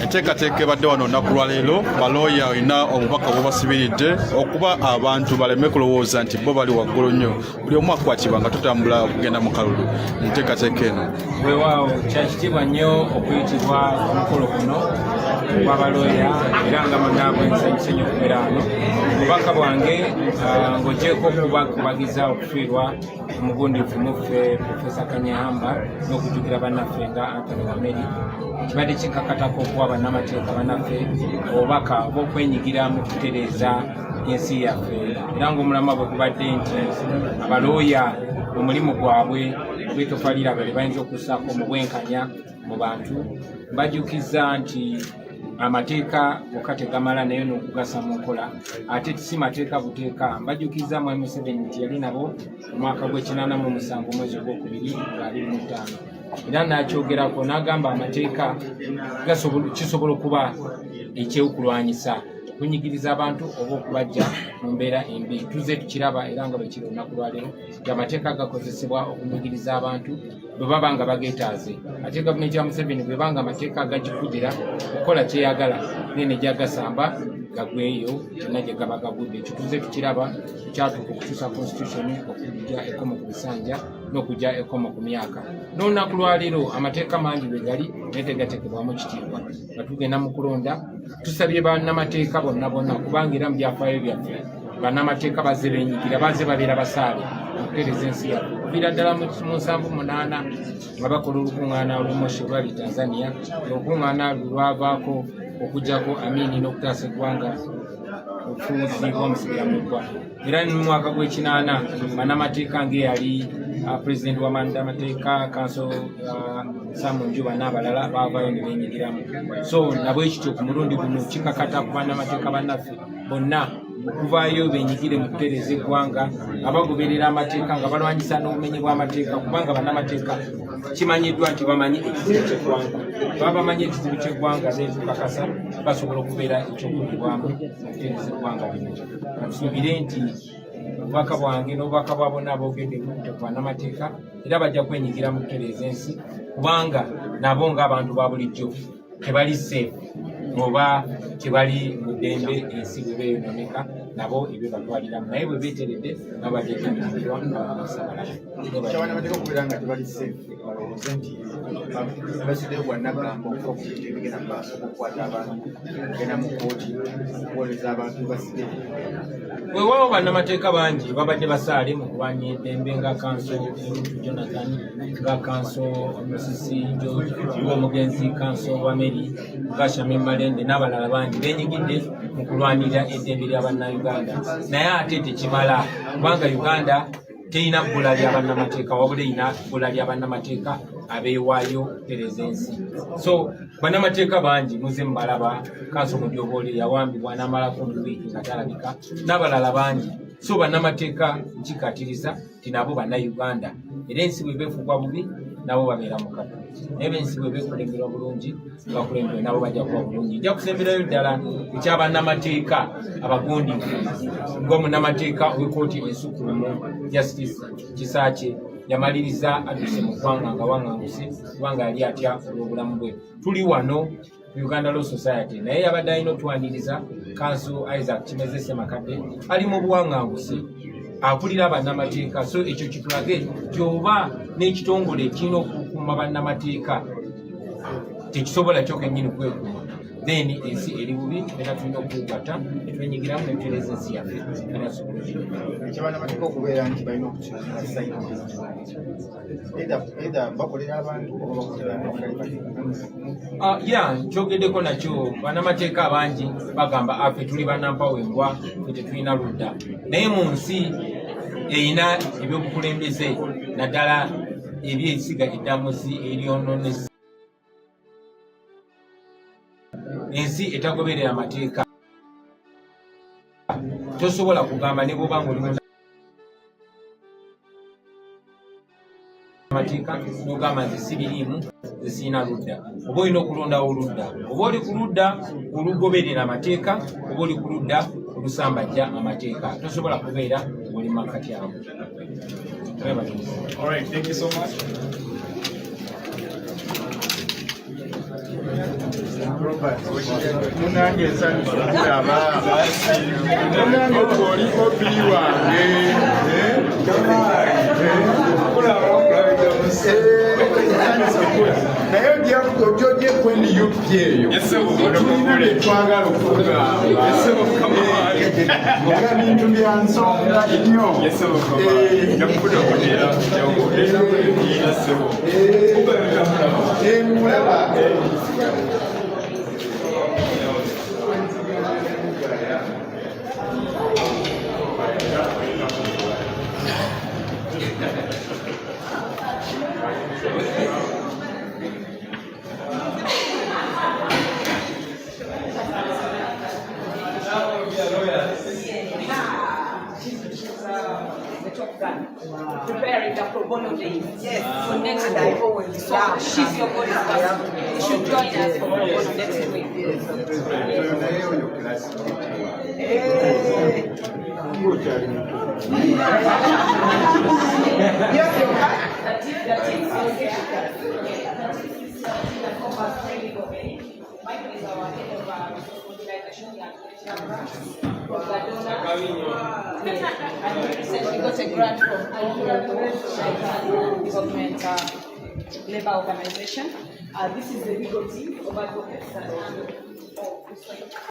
Enteekateeka ebadde wano olunaku lwaleero, balooya olina obubaka bwobasibiridde okuba abantu baleme kulowooza nti bo bali waggulu nnyo, buli omu akwatibwa nga tutambula okugenda mu kalulu enteekateeka eno. Weewaawo, kyakitiibwa nnyo okuyitibwa ku mukolo guno ogw'abalooya, era nga munnaabwe nsanyuse nnyo okubeera wano. Obubaka bwange, ng'ogyeko okuba kubagiza okufiirwa omugundiivu muffe Profesa Kanyehamba n'okujjukira bannaffe nga Anthony Wameri, kibadde kikakatako okuwa bannamateeka bannaffe obubaka obw'okwenyigira mu kutereeza ensi yaffe, era ng'omulamwa bwe gubadde nti abalooya omulimu gwabwe obw'etofaalira abale bayinza okussaako mu bwenkanya mu bantu. Mbajjukiza nti amateeka gokka tegamala, naye n'okugasa mu nkola, ate si mateeka buteeka. Mbajjukiza Mwami Museveni nti yali nabo omwaka gw'e87, omwezi ogwokubiri nga 25, era n'akyogerako n'agamba amateeka kisobola okuba ekyokulwanyisa okunyigiriza abantu oba okubajja mu mbeera embi. Tuzze tukiraba, era nga bwekiri olunaku lwaleero, nti amateeka gakozesebwa okunyigiriza abantu bwe baba nga bageetaaze. Ate gavumenti ya Museveni bweba nga amateeka gagikugira okukola kyeyagala, naye negyagasamba gagweyo kyonna gye gaba gagudde. Ekyo tuzze tukiraba, kyatuuka okukyusa constitution, okujja ekkomo ku bisanja n'okujja ekkomo ku myaka. N'olunaku lwaleero amateeka mangi bwe gali, naye tegateekebwamu kitiibwa. Nga tugenda mu kulonda, tusabye bannamateeka bonna bonna, kubanga era mu byafaayo byaffe bannamateeka bazze benyigira, bazze babeera basaale okutereeza ensi yaffe okuviira ddala mu 78 nga bakola olukuŋŋaana olw'e Moshi olwali Tanzania. Olukuŋŋaana lwavaako okuggyako Amini n'okutaasa eggwanga obufuuzi bw'omusibiramuggwa. Era mu mwaka gw'e80 bannamateeka ng'eyali pulezidenti wa bannamateeka Kanso Sam Njuba n'abalala baavaayo ne beenyigiramu. So nabwekityo ku mulundi guno kikakata ku bannamateeka bannaffe bonna okuvaayo benyigire mu kutereeza eggwanga nga bagoberera amateeka, nga balwanyisa n'obumenyi bw'amateeka, kubanga bannamateeka kimanyiddwa nti bamanyi ekizibu ky'eggwanga. Baba bamanyi ekizibu ky'eggwanga, netukakasa basobola okubeera ekyokudibwamu mu kutereeza eggwanga lino. Katusuubire nti obubaka bwange n'obubaka bwa bonna aboogedde bukute ku bannamateeka, era bajja kwenyigira mu kutereeza ensi, kubanga nabo ng'abantu ba bulijjo tebali safe oba tebali mu ddembe. Ensi bwe beeyononeka, nabo ebyo batwaliramu, naye bwe beeteredde nabo bajja kyenyigirwa nga. Kyabannamateeka okubeera nga tebali safe, balowooze nti basuddeyo bwannagamba okufa ku bintu ebigenda mu maaso, okukwata abantu, okugenda mu kkooti, okuwooleza abantu basibe? Weewaawo, bannamateeka bangi babadde basaale mu kulwanya eddembe, nga Kanso Erutu Jonathan, nga Kanso Musisi George, ng'omugenzi Kanso Wameri, nga Shamim Malende n'abalala bangi benyigidde mu kulwanirira eddembe lya Bannayuganda. Naye ate tekimala, kubanga Uganda terina bbula lya bannamateeka, wabula erina bbula lya bannamateeka abeewaayo okutereeza ensi. So bannamateeka bangi muze mubalaba, Kanso Mudyobole yawambibwa n'amalako mu wiiki nga talabika, n'abalala bangi. So bannamateeka nkikatiriza nti nabo Bannayuganda, era ensi bwe beefugwa bubi nabo babeera mu kabi, naye bensi bwe beekulemberwa bulungi, bakulemberwa nabo bajja kuba bulungi. Nja kusemberayo ddala ekyabannamateeka abagundifu, ng'omunnamateeka ow'ekkooti ensukkulumu Justice Kisaakye yamaliriza adduse mu ggwanga nga wanganguse, kubanga yali atya olw'obulamu bwe. Tuli wano Uganda Law Society, naye yabadde alina otwaniriza Kanso Isaac Kimeze Ssemakadde, ali mu buwanganguse, akulira bannamateeka. So ekyo kitulage nti oba n'ekitongole ekirina okukuuma bannamateeka tekisobola kyo kennyini kwekuuma, then ensi eri bubi. Era tulina okwekwata netwenyigiramu netutereeza ensi yaffe. Ekyabannamateeka okubeera nti balina okukyusa side, either bakolera abantu oba bakolera abantu. Ya, nkyogeddeko nakyo. Bannamateeka abangi bagamba afe tuli bannampawengwa, fe tetulina ludda. Naye mu nsi erina ebyobukulembeze, naddala ebyesiga eddamuzi eryononesa ensi etagoberera amateeka, tosobola kugamba ne bwoba nga oli mateeka nogamba nze sibiriimu, nze sirina ludda. Oba olina okulondawo oludda, oba oli ku ludda olugoberera amateeka, oba oli ku ludda olusambajja amateeka. Tosobola kubeera oli makkati awo. All right, thank you so much. Robert, munange nsanyusa okulaba. Munange oli obi wange. Naye ojja ojja ku NUP eyo. Tulina bye twagala okugamba. Nga bintu bya nsonga nnyo. Mulaba. The top gun, preparing the pro bono day for next week. So she's your body person. You should join us for pro bono next week. Naye oyo classmate wange. Ng'okyali muto. The team is here. The team is that covers three legal aid. Michael is our head of resource mobilization and from Ladona. And we recently got a grant from Alhura Development Labor Organization. This is the legal team of advocates that oh, sorry.